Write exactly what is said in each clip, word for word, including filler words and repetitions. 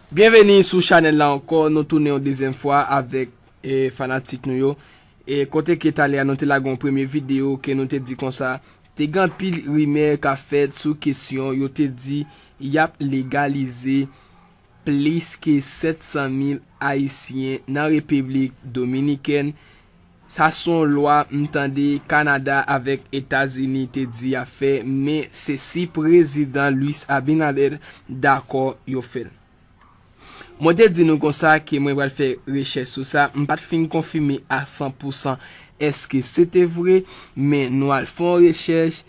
Byenveni sou chanèl la ankò, nou tounen yon dezyèm fwa avèk e, fanatik nou yo. E kote ke talè a nou te lage yon premye videyo ke nou te di konsa, te gen anpil rimè k ap fèt sou kesyon yo te di y ap legalize plis ke sèt san mil Ayisyen nan Repiblik Dominikèn. Sa se yon lwa m tande Kanada avèk Etazini te di y ap fè, men se si prezidan Luis Abinader dakò yo fè l. Mwen te di nou konsa ke mwen pral fè rechèch sou sa, m pa t fin konfime a san pou san èske se te vre, men nou al fè yon rechèch,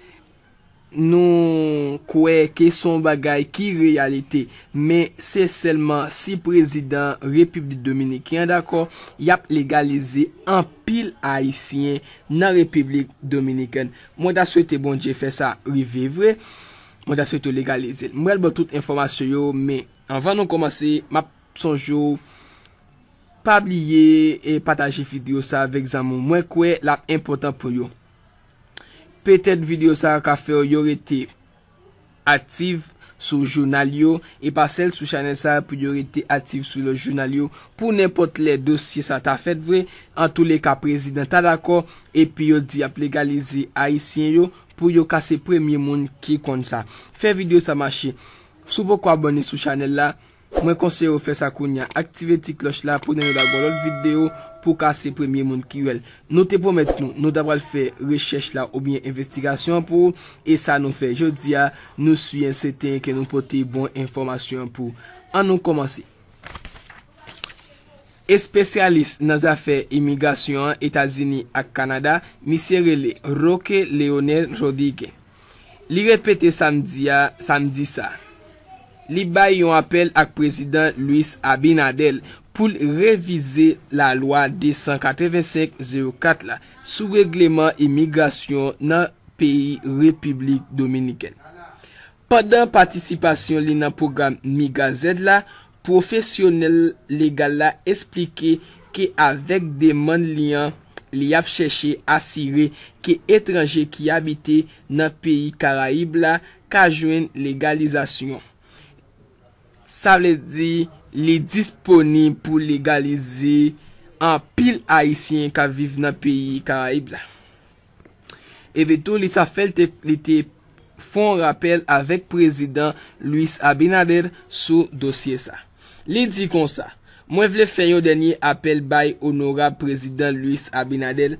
nou kwè ke se yon bagay ki reyalite, men se sèlman si prezidan Repiblik Dominiken an dakò, y ap legalize anpil Ayisyen nan Repiblik Dominikèn. Mwen ta swete Bondye fè sa rive vre. Mwen ta swete yo legalize l. Mwen pral ba w tout enfòmasyon yo, men anvan nou kòmanse, m ap sonje w, pa bliye e pataje videyo sa avèk zanmi w. Mwen kwè l ap enpòtan pou yo. Petèt videyo sa ka fè yo rete aktif sou jounal yo, e pa sèl sou chanèl sa pou yo rete aktif sou lòt jounal yo, pou nenpòt lè dosye sa ta fèt vre, antouleka prezidan ta dakò, epi yo di y ap legalize Ayisyen yo, pou yo ka se premye moun ki konn sa. Fè videyo sa mache. Si w poko abòne sou chanèl la, mwen konseye w fè sa kounye a. Aktive ti klòch la pou w tande lè nou lage yon lòt videyo pou w ka se premye moun ki wè l. Nou te pwomèt nou, nou ta pral fè rechèch la oubyen envestigasyon an pou ou, e sa nou fè jodi a, nou si e sèten ke nou pote bon enfòmasyon pou ou. Ann nou kòmanse. Espesyalis nan zafè imigrasyon an Etazini ak Kanada, misye rele Roque Leonel Rodriguez. Li repete samdi a, samdi sa. Li bay yon apèl ak prezidan Luis Abinader pou l revize lalwa de san katrevensenk zewo kat la sou regleman imigrasyon nan peyi Repiblik Dominikèn. Pandan patisipasyon li nan pwogram Migra Z la, pwofesyonèl legal la esplike ke avèk demann li an, li ap chèche asire ke etranje ki abite nan peyi Karayib la ka jwenn legalizasyon. Sa vle di li disponib pou legalize anpil Ayisyen k ap viv nan peyi Karayib la. Epi tou, li sa fè l te, li te fè yon rapèl avèk prezidan Luis Abinader sou dosye sa. Li di konsa, mwen vle fè yon dènye apèl bay onorab prezidan Luis Abinader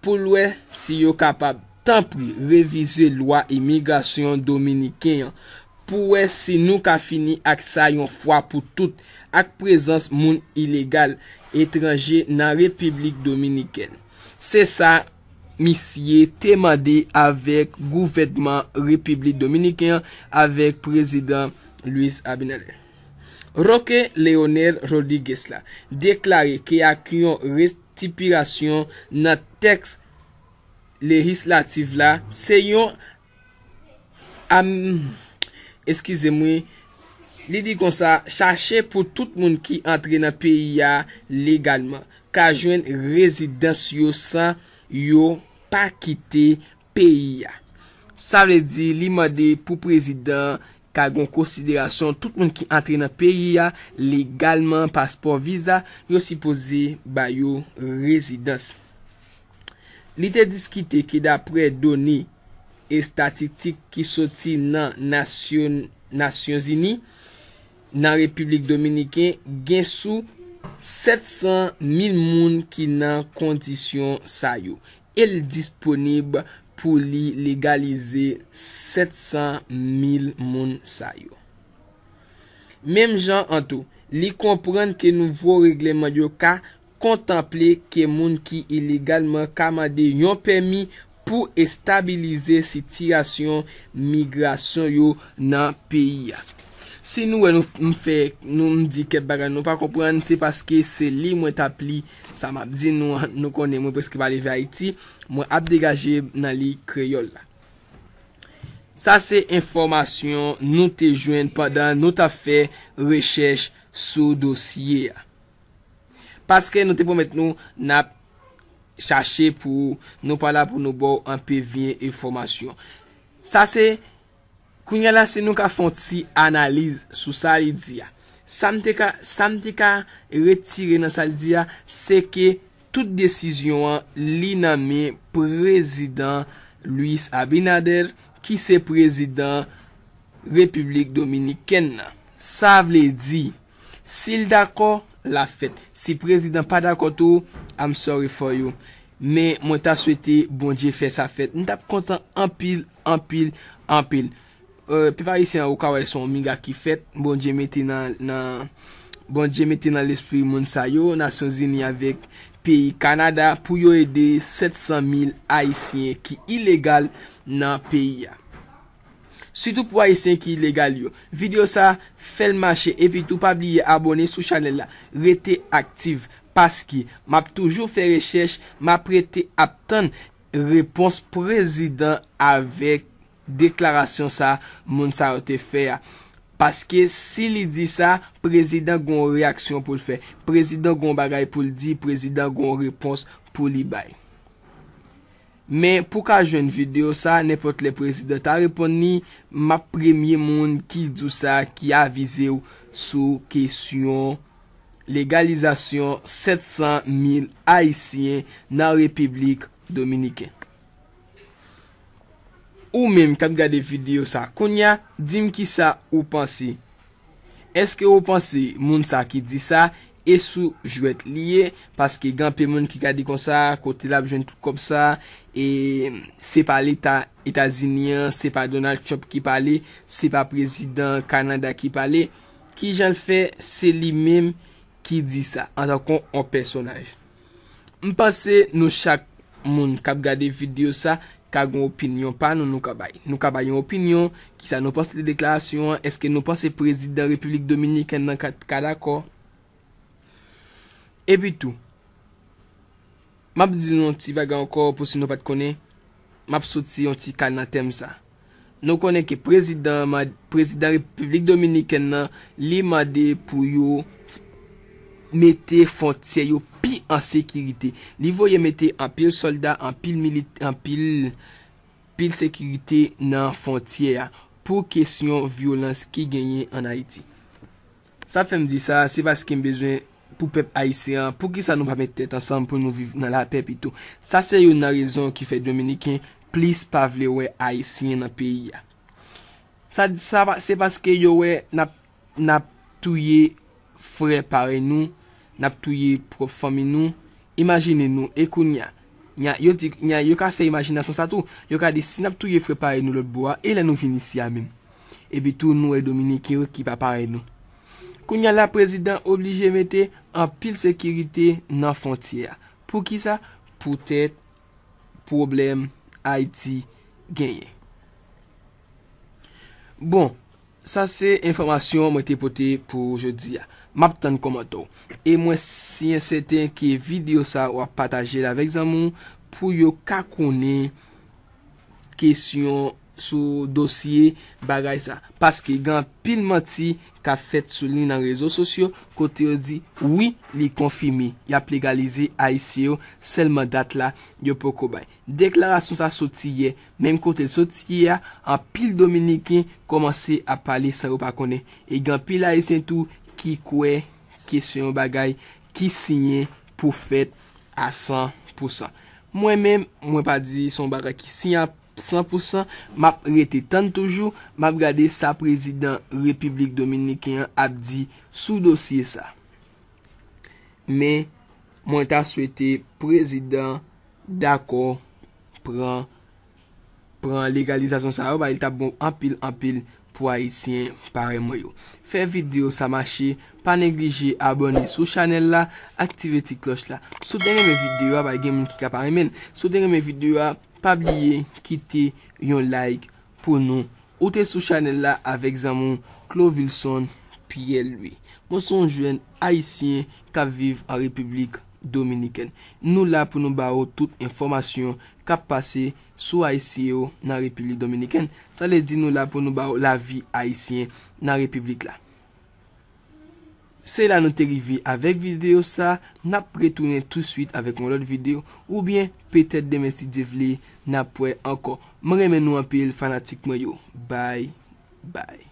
pou l wè si yo kapab, tanpri, revize lwa imigrasyon dominiken an pou wè si nou ka fini ak sa yon fwa pou tout, ak prezans moun ilegal, etranje nan Repiblik Dominikèn. Se sa misye te mande avèk gouvènman Repiblik Dominiken an, avèk prezidan Luis Abinader. Roque Leonel Rodriguez la deklare ke ak yon restipirasyon nan tèks lejislatif la, se yon am, eskize m wi, li di konsa, chache pou tout moun ki antre nan peyi a legalman ka jwenn rezidans yo san yo pa kite peyi a. Sa vle di, li mande pou prezidan ka gen konsiderasyon tout moun ki antre nan peyi a legalman, paspò, viza, yo sipoze ba yo rezidans. Li te diskite ke dapre done estatistik ki soti nan Nasyon, Nasyonzini, nan Repiblik Dominiken, gen sou sèt san mil moun ki nan kondisyon sa yo, e l disponib pou li legalize sèt san mil moun sa yo. Menm jan an tou, li konprann ke nouvo regleman yo ka kontanple ke moun ki ilegalman ka mande yon pèmi pou estabilize sitiyasyon migrasyon yo nan peyi a. Si nou wè nou, m fè, nou, m di kèk bagay nou pa konprann, se paske se li mwen t ap li sa m ap di nou an. Nou konnen mwen prèske pa leve Ayiti, mwen ap degaje nan li kreyòl la. Sa se enfòmasyon nou te jwenn pandan nou t ap fè rechèch sou dosye a. Paske nou te pwomèt nou n ap chache pou ou, nou pa la pou nou ba w anpil vye enfòmasyon. Sa se, kounye a la, si nou ka fè yon ti analiz sou sa li di a. Sa m te ka, sa m te ka retire nan sa l di a, se ke tout desizyon an, li nan men prezidan Luis Abinader, ki se prezidan Repiblik Dominikèn nan. Sa vle di, si l dakò, l ap fèt. Si prezidan pa dakò tou, I'm sorry for you. Men mwen ta swete Bondye fè sa fèt. M t ap kontan anpil, anpil, anpil. Eh, pèp ayisyen an, ou ka wè se yon mirak ki fèt. Bondye mete nan, nan, Bondye mete nan lespri moun sa yo, Nasyonzini avèk peyi Kanada, pou yo ede sèt san mil Ayisyen ki ilegal nan peyi a. Sitou pou Ayisyen ki ilegal yo. Videyo sa, fè l mache, epi tou pa bliye abòne sou chanèl la. Rete aktif, paske m ap toujou fè rechèch, m ap rete ap tann repons prezidan avèk deklarasyon sa moun sa yo te fè a. Paske si li di sa, prezidan gon reyaksyon pou l fè. Prezidan gon bagay pou l di, prezidan gon repons pou li bay. Men pou ka jwenn videyo sa, nenpòt lè prezidan ta reponn li, m ap premye moun ki di w sa, ki avize w sou kesyon legalizasyon sèt san mil Ayisyen nan Repiblik Dominikèn. Ou menm k ap gade videyo sa kounye a, di m kisa ou panse. Èske ou panse moun sa ki di sa, e sou jwèt li ye? Paske gen anpil moun ki ka di konsa, kote l ap jwenn tout kòb sa, e se pa leta Etazini an, se pa Donald Trump ki pale, se pa prezidan Kanada ki pale. Kijan l fè se li menm ki di sa, antanke yon pèsonaj? M panse nou chak moun k ap gade videyo sa ka gen opinyon pa nou nou ka bay. Nou ka bay yon opinyon, kisa nou panse de deklarasyon an, èske nou panse prezidan Repiblik Dominikèn nan ka, ka dakò? Epi tou, m ap di nou yon ti bagay ankò pou si nou pa t konnen, m ap soti yon ti kal nan tèm sa. Nou konnen ke prezidan, prezidan Repiblik Dominikèn nan, li mande pou yo mete fwontyè yo pi an sekirite. Li voye mete anpil sòlda, anpil milit, anpil pil sekirite nan fwontyè a pou kesyon vyolans ki genyen ann Ayiti. Sa fè m di sa, se paske m bezwen pou pèp ayisyen an, poukisa nou pa met tèt ansanm pou nou viv nan lapè pito? Sa se youn nan rezon ki fè Dominiken plis pa vle wè Ayisyen nan peyi a. Sa, sa pa, se paske yo wè n ap, n ap touye frè parèy nou, n ap touye pwòp fanmi nou. Imajine nou, e kounye a, nya, yo di, nya, yo ka fè imajinasyon sa tou. Yo ka di, si n ap touye frè parèy nou lòt bò a, e lè nou vin isi a menm? Epi tou, nou wè Dominiken yo ki pa parèy nou. Kounye a la, prezidan oblije mete anpil sekirite nan fwontyè a. Poukisa? Poutèt pwoblèm Ayiti genyen. Bon, sa se enfòmasyon mwen te pote pou jodi a. M ap tann kòmantè w. E mwen siyen sèten ke videyo sa w ap pataje l avèk zanmi w pou yo ka konnen kesyon sou dosye bagay sa. Paske gen anpil manti k ap fèt sou li nan rezo sosyo, kote yo di, wi, li konfime, y ap legalize Ayisyen yo, sèlman dat la, yo poko bay. Deklarasyon sa soti yè, menm kote l soti yè a, anpil Dominiken kòmanse ap pale san yo pa konnen. E gen anpil Ayisyen tou ki kwè ke se yon bagay ki siyen pou fèt a san pou san. Mwen menm, mwen pa di se yon bagay ki siyen a san pou san, m ap rete tann toujou, m ap gade sa prezidan Repiblik Dominiken an ap di sou dosye sa. Men, mwen ta swete prezidan dakò pran, pran legalizasyon sa yo, paske l t ap bon anpil, anpil pou Ayisyen parèy mwen yo. Fè videyo sa mache, pa neglije abòne sou chanèl la, aktive ti klòch la. Si w te renmen videyo a, bay gen moun ki ka pa renmen l. Si w te renmen videyo a, pa bliye kite yon like pou nou. Ou te sou chanèl la avèk zanmi w Clovilson Pierre Louis. Mwen se yon jèn ayisyen k ap viv an Repiblik Dominikèn. Nou la pou nou ba w tout enfòmasyon k ap pase sou Ayisyen yo nan Repiblik Dominikèn. Sa vle di nou la pou nou ba w lavi Ayisyen nan Repiblik la. Se la nou te rive avèk videyo sa, n ap retounen touswit avèk yon lòt videyo, oubyen petèt demen si Dye vle, n ap wè ankò. Mwen renmen nou anpil, fanatik mwen yo. Bye, bye.